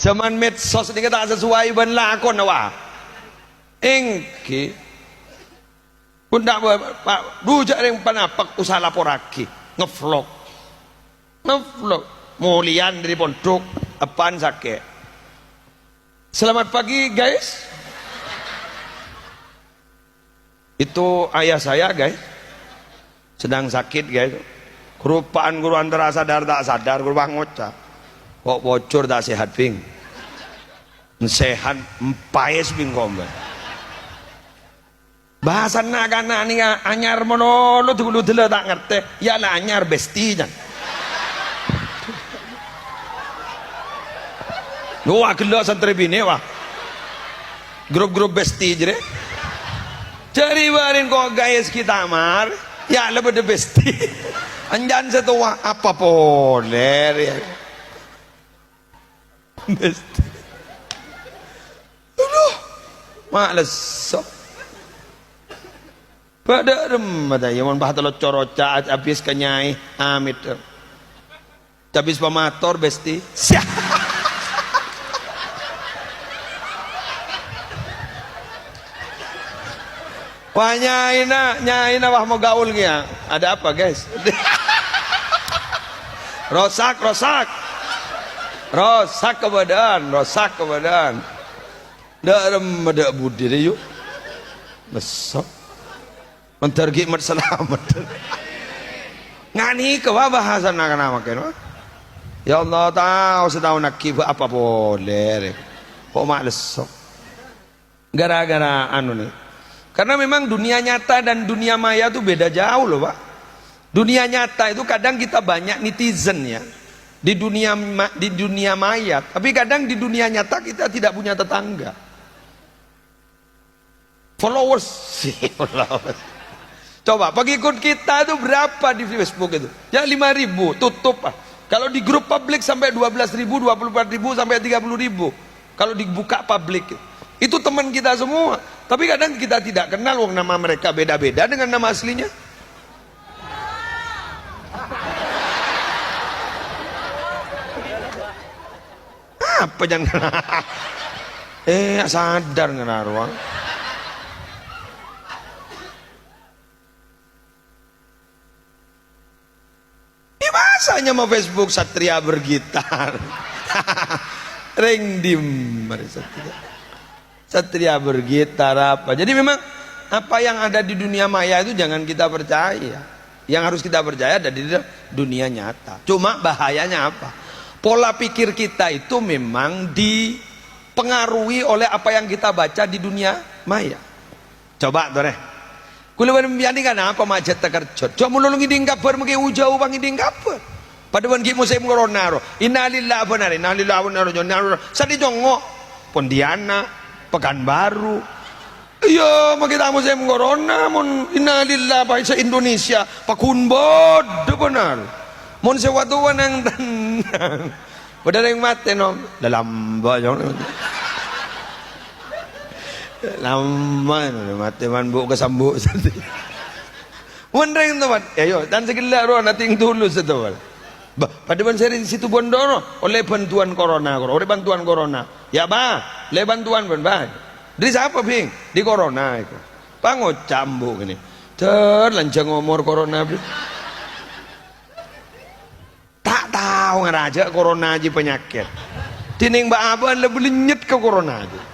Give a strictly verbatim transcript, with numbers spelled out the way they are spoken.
Zaman medsos nèka ta' sesuai bân lakona, wa. Èngghi. Pon ta' wa-, pa-, dhu jhâ' rèng panapa usaha laporraghi, ngevlog. Ngevlog. Molèyan dâri pondhuk, eppa'na sakè'. Selamat pagi, guys. Itu ayah saya, guys. Sedang sakit, guys. Ghuru eppa'na ghuru antara sadar ta' sadar, ghuru pas ngoca', "Kok pojhur ta' sehat, Bhing?" "Sehat, empayès, Bhing, kok, Mbah." Bhâsana na'-kana' nèka anyar malolo, dhulu dhella ta' ngartè. "Ya la anyar, besti," can. Wah, ghellâ' santrè binè', wah. Grup-grup besti jârèya. Jârèya bâreng kok guys kita mar, ya la bâdâ besti. Anjân sè towa, apa polè rèya? Besti. Aduh, ma' lesso. Bâdâ remma ta' iyâ mon bâ' tello coroca abis ka nyai, amit. Cabis pamator, besti. Sia. Wah, nyaina, nyaina, wah, mau gaul kèya. Ada apa, guys? Rosak, rosak. Rosak keadaan, rosak keadaan. Dâ' remma dâ' budi rè, yu. Besok. Mandhâr ghi' mat-salamet. Nganèka, wa, bhâsana kana' mangkèn, wa. Ya Allah, tao sataon aghi' bâ' apa polè, rè. Kok ma' lesso. Gara-gara anu, nè. Karena memang dunia nyata dan dunia maya itu beda jauh, loh, Pak. Dunia nyata itu kadang kita banyak netizen, ya. Di dunia ma-, di dunia maya. Tapi kadang di dunia nyata kita tidak punya tetangga. Followers. Followers. Coba, pengikut kita itu berapa di Facebook itu? Ya, lima ribu, tutup, ah. Kalau di grup publik sampai dua belas ribu, dua puluh empat ribu, sampai tiga puluh ribu. Kalau dibuka publik. Itu teman kita semua. Tapi kadang kita tidak kenal, wong nama mereka beda-beda dengan nama aslinya. Apa jân? Eh, sadar ngèna rowa. Di masa nyama Facebook Satria Bergitar. Rèng dimma rè Satria. Satria Bergitar apa? Jadi memang apa yang ada di dunia maya itu jangan kita percaya. Yang harus kita percaya ada di dunia nyata. Cuma bahayanya apa? Pola pikir kita itu memang dipengaruhi oleh apa yang kita baca di dunia maya. Coba, torè. Kaulâ bân sampèyan nèka napa majât takerjhât? Jhâ' mon lo ngèdhing kabhâr mangkè ujâu pangèdhing kabhâr. Padâ bân ghi' mosèm corona ro. Innalillahi wa inna ilaihi, innalillahi wa inna ilaihi raji'un. Sadi congo'. Pontianak, Pekanbaru. Iyâ, mangkè ta' mosèm corona, mon innalillahi, pa-, sa-Indonesia, paghun bâdâ bhender. Mon sè wa-towa nang-tennang. Bâdâ rèng matè, nom. Lah, lambâ', jong. Lambâ', matè man bu' kasambu' sadi. Mon rèng towa, ayo, tan sè ghellâ' rowa, nating tulus sè towa. Bâh, padâ bân sè rèng Situbondo, no. Ollè bantuan corona, kor-, ollè bantuan corona. Ya, Bâh, ollè bantuan, bân, Bâh. Dâri sapa, Bhing? Dâri corona, èko. Pangoca' embu' ghânè. Dâr, lanjhâng omor corona, Bhing. Ta' tao ngara jhâ' corona jiyâ panyakèt. Dhinèng bâ'-abâ'ân la bâlènyet ka corona jiyâ.